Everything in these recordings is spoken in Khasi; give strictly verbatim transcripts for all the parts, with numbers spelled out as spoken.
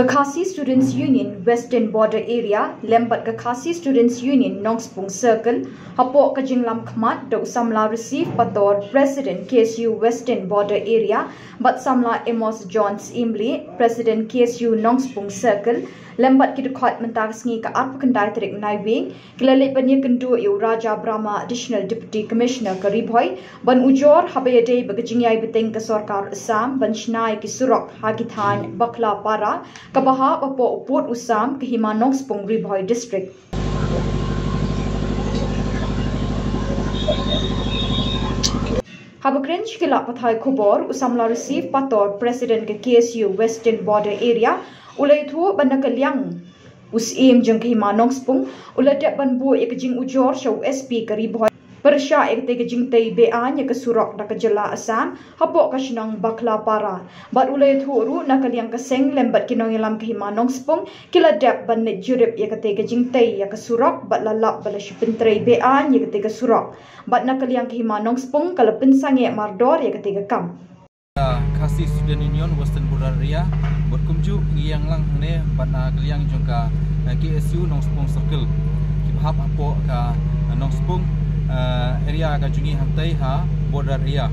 Ka Khasi Students Union Western Border Area lem bad ka Khasi Students Union Nongspung Circle, hapoh ka jinglam khmat da u samla Receive Pator, President K S U Western Border Area, bad samla Amos John Syiem Lee, President K S U Nongspung Circle, lem bad ki dkhot mynta ka sngi ka arphew khyndai tarik Naiwieng, ki la leit ban ïakynduh ïa u Raja Brahma, Additional Deputy Commissioner ka Ri Bhoi, ban ujor haba ïadei bad ka jingïai bteng ka sorkar Assam ban shna ïa ki surok ha ki thaiñ Bakhlapara, kaba hap hapoh u pud u sam ka Hima Nongspung, Ri Bhoi District. Haba kren sha ki lad pathai khubor, u samla Receive Pator, President ka K S U Western Border Area, u la ïathuh ba na ka liang u Syiem jong ka Hima Nongspung u la dep ban buh ïa ka jingujor sha u S P ka Ri Bhoi, pyrshah ïa katei ka jingtei be-aiñ ïa ka surok na ka jylla Assam hapoh ka shnong Bakhlapara. Bad u la ïathuh ruh na ka liang ka seng lem bad ki nongïalam ka Hima Nongspung ki la dep ban leit jurip ïa katei ka jingtei ïa ka surok, bad la lap ba la shu pyntrei be-aiñ ïa katei ka surok. Bad na ka liang ka Hima Nongspung ka la pynsangeh mardor ïa katei ka kam. Ka Khasi Student Union Western Border Area, bad kumjuh ngi ïeng lang hangne bad na ka liang jong ka, eh, K S U Nongspung Circle, kiba hap hapoh ka, eh, Nongspung, eh, area ka jong ngi hangtei ha border area.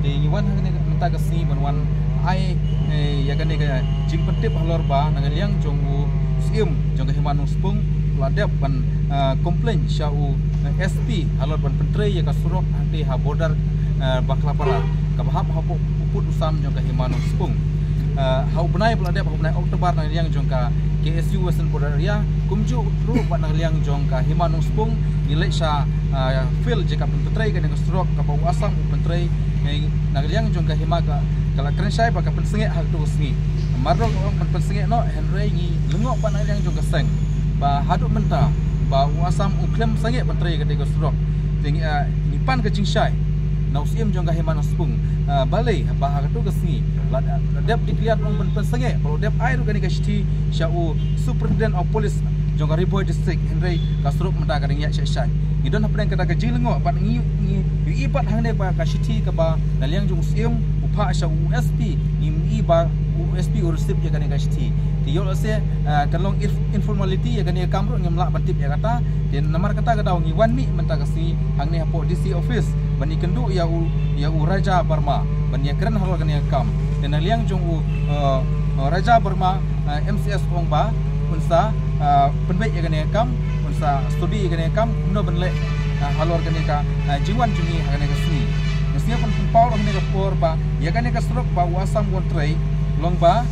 Te ngi wan hangne mynta ka sngi ban wan ai, eh, ïa kane ka jingpyntip halor ba na ka liang jong u Syiem jong ka Hima Nongspung u la dep ban, eh, complain sha u, eh, S P halor ban pyntrei ïa ka surok hangtei ha border, eh, Bakhlapara, kaba hap hapoh u pud u sam jong ka Hima Nongspung. Eh, ha u bnai ba la dep, ha u bnai October na ka liang jong ka K S U Western Border Area, kumjuh ruh bad na ka liang jong ka Hima Nongspung ngi leit sha, eh, field jaka pyntrei kane ka surok kaba u Assam u pyntrei, eh, na ka liang jong ka Hima ka, ka la kren shai ba ka pynsangeh ha kato ka sngi. Mardor ka ong ban pynsangeh noh, hynrei ngi lyngngoh pat na ka liang jong ka seng ba haduh mynta ba u Assam u khlem sangeh ban trei katei ka surok. Te ngi, eh, ngi pan ka jingshai na u Syiem jong ka Hima Nongspung, eh, balei ba ha kato ka sngi la, la dep declare ong ban pynsangeh, ba la dep ai ruh kane ka shithi sha u Superintendent of Police jong ka Ri Bhoi District, hynrei ka surok mynta ka dang ïaid shai shai. Ngi don hapdeng kata ka jinglyngngoh bad ngi, ngi, ngi ïohi pat hangne ba ka shithi kaba na liang jong u Syiem u phah sha u S P, ngi ïohi ba u S P u receive ïa kane ka shithi. Te ïoh lehse, eh, kan long inf-, informality ïa kane ka kam ruh, ngim lah ban tip ïa kata. Te namar kata ka daw ngi wan mih mynta ka sngi hangne hapoh D C office ban ïakynduh ïa u, ïa u Raja Barma ban ïakren halor kane ka kam. Te na liang jong u, eh, Raja Barma, eh, M C S u ong ba un sa, eh, pynbeit ïa kane ka kam, un sa study ïa kane ka kam kumno ban leh, eh, halor kane ka, eh, jingwan jong ngi ha kane ka sngi. Ngi sngew ban pynpaw ruh ha kane ka por ba ïa kane ka surok ba u Assam u wan trei long ba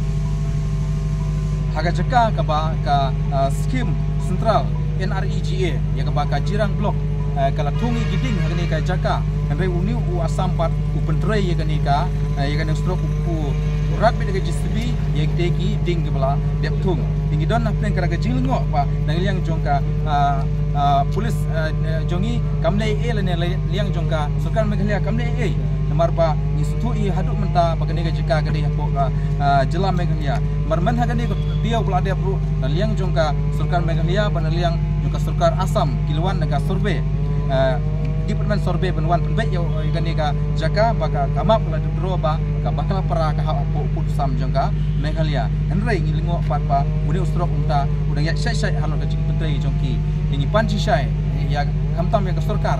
ha ka jaka kaba ka, ah, skim central N R E G A, ïa kaba ka Jirang Block, ah, ka la thung ïa ki ding ha kane ka jaka. Hynrei une u Assam pat u pyntrei ïa kane ka, ah, ïa kane ka surok, u, u, u rat beit da ka J C B ïa kite ki ding kiba la dep thung. Te ngi don hapdeng kata ka jinglyngngoh ba na ka liang jong ka, ah, ah, police, ah, ah, jong ngi kam leh ei ei, lane la liang jong ka sorkar Meghalaya kam leh ei ei. Namar ba ngi sngewthuh ïa haduh mynta ba kane ka jaka ka dei hapoh ka, ah, jylla Meghalaya. Namar myn ha kane ka taïew ba la dep ruh na liang jong ka sorkar Meghalaya bad na liang jong ka sorkar Assam ki la wan da ka survey, ah, department survey ban wan pynbeit ïa, ïa kane ka jaka ba ka, ka map ka la draw ba ka Bakhlapara ka hap hapoh u pud u sam jong ka Meghalaya. Hynrei ngi lyngngoh pat ba une u surok mynta u dang ïaid shai shai halor ka jingpyntrei jong ki. Te ngi pan jingshai ïa, khamtam ïa ka sorkar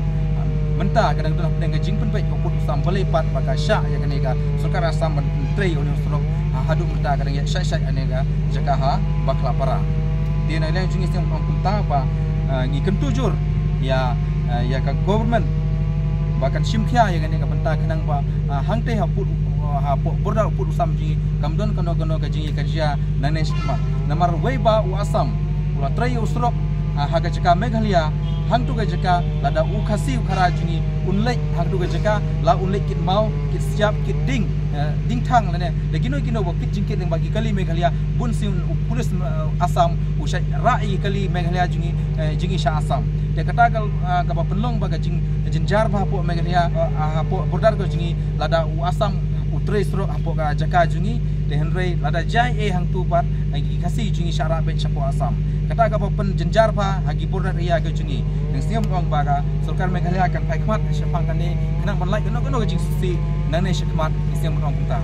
mynta ka dang don hapdeng ka jingpynbeit u pud u sam, balei pat ba ka shah ïa kane ka sorkar Assam ban pyntrei une u surok, ha, haduh mynta ka dang ïaid shai shai ha kane ka jaka ha Bakhlapara. Te na liang jong ngi sngewbha ong kumta ba, ah, ngi kyntu jur ïa, ah, ïa ka government ba kan shim khia ïa kane ka bynta khnang ba, ah, hangtei ha pud, ah, hapoh border u pud u sam jong ngi kam don kano kano ka jingïakajia nangne shakhmat. Namar wei ba u Assam u la trei u surok, ah, ha ka jaka Meghalaya, hangto ka jaka lada u Khasi u Khara jong ngi un leit hangto ka jaka, la un leit kit maw, kit siap, kit ding, eh, ding thang lane da kino kino ba kit jingkit lyngba ki kali Meghalaya, bun sien u police, eh, Assam u shait rah ïa ki kali Meghalaya jong ngi, eh, jong ngi sha Assam. Te kata ka, eh, kaba pynlong ba ka jing, jingjynjar bha hapoh Meghalaya, eh, hapoh border ka jong ngi, lada u Assam u trei surok hapoh ka jaka jong ngi, te hynrei lada jia ei ei hangto pat, eh, ki Khasi jong ngi shah rah beit shapoh Assam. Kata kaba pynjynjar bha ha ki border area ka jong ngi. Ngi sngewbha ong ba ka sorkar Meghalaya kan phai khmat shaphang kane khnang ban lait kano kano ka jingsngewsih nangne shakhmat, ngi sngewbha ong kumta.